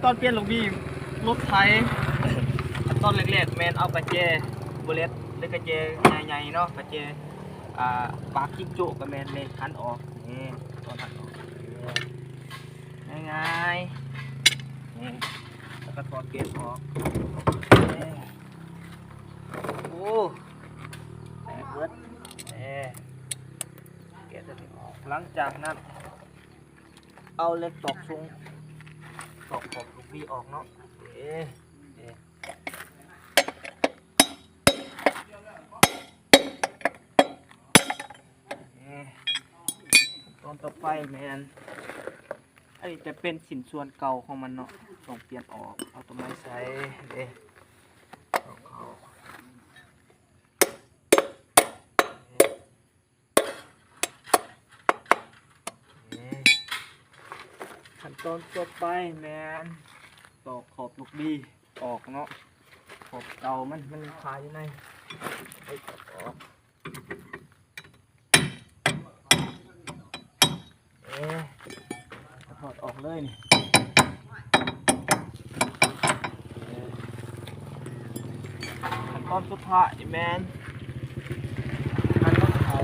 ຕອນປ່ຽນລູກບີລົດໄຖ ຂັ້ນຕອນແລກໆ ແມ່ນເອົາກະແຈໂບເລັດ ຫຼືກະແຈໃຫຍ່ໆເນາະ ກະແຈ ອ່າ ປາກຈິ້ງໂຈ້ກະແມ່ນເລກຫັນອອກ ນີ້ ຕອນຫັນອອກ ນີ້ ງ່າຍໆ ນີ້ ແລ້ວກະຖອດແກນອອກ ນີ້ ໂອ້ ແຕກເບິດ ນີ້ ແກະຕົວນີ້ອອກ ຫຼັງຈາກນັ້ນ ເອົາເຫຼັກຕອກຊົງ ຕອກຂອບລູກບີອອກເນາະ ເອ ເອ ເອ ຂັ້ນຕອນຕໍ່ໄປແມ່ນ ອັນນີ້ຈະເປັນຊິ້ນສ່ວນເກົ່າຂອງມັນເນາະ ຕ້ອງປ່ຽນອອກ ເອົາຕົວໃໝ່ໃສ່ ເດ ເອົາເຂົ້າ ນີ້ ຂັ້ນຕອນຕໍ່ໄປແມ່ນຕອກຂອບລູກບີອອກເນາະ ຂອບເກົ່າມັນ ມັນຄາຢູ່ໃນ ເອົາອອກ ເອ ຖອດອອກເລີຍນີ້ ເອີ ຂັ້ນຕອນສຸດທ້າຍແມ່ນຫັນເຂົ້າ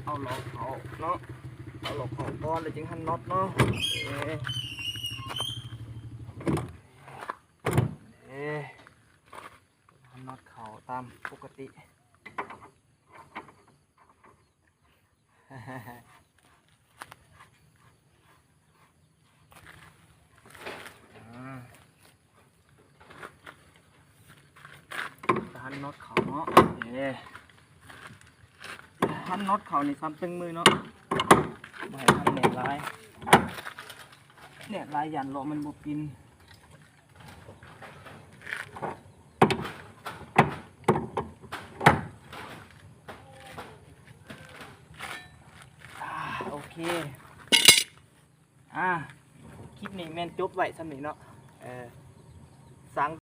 ເອົາຫຼອກເຂົ້າເນາະ ເອົາຫຼອກເຂົ້າກ່ອນ ແລ້ວຈຶ່ງຫັນນັອດເນາະ ເອີ ເອີ ຫັນນັອດເຂົ້າຕາມປົກກະຕິ. ຫັນນັອດເຂົ້າເນາະ ເອີ ຫັນນັອດເຂົ້ານີ້ສ່ຳຕຶງມືເນາະ ບໍ່ໃຫ້ມັນແໜ້ນຫຼາຍ ແໜ້ນຫຼາຍຢ້ານລໍ້ມັນບໍ່ປິ່ນ. ອາ ໂອເຄ ອາ ຄລິບນີ້ແມ່ນຈົບໄວ້ສ່ຳນີ້ເນາະ ເອີ ສ້າງ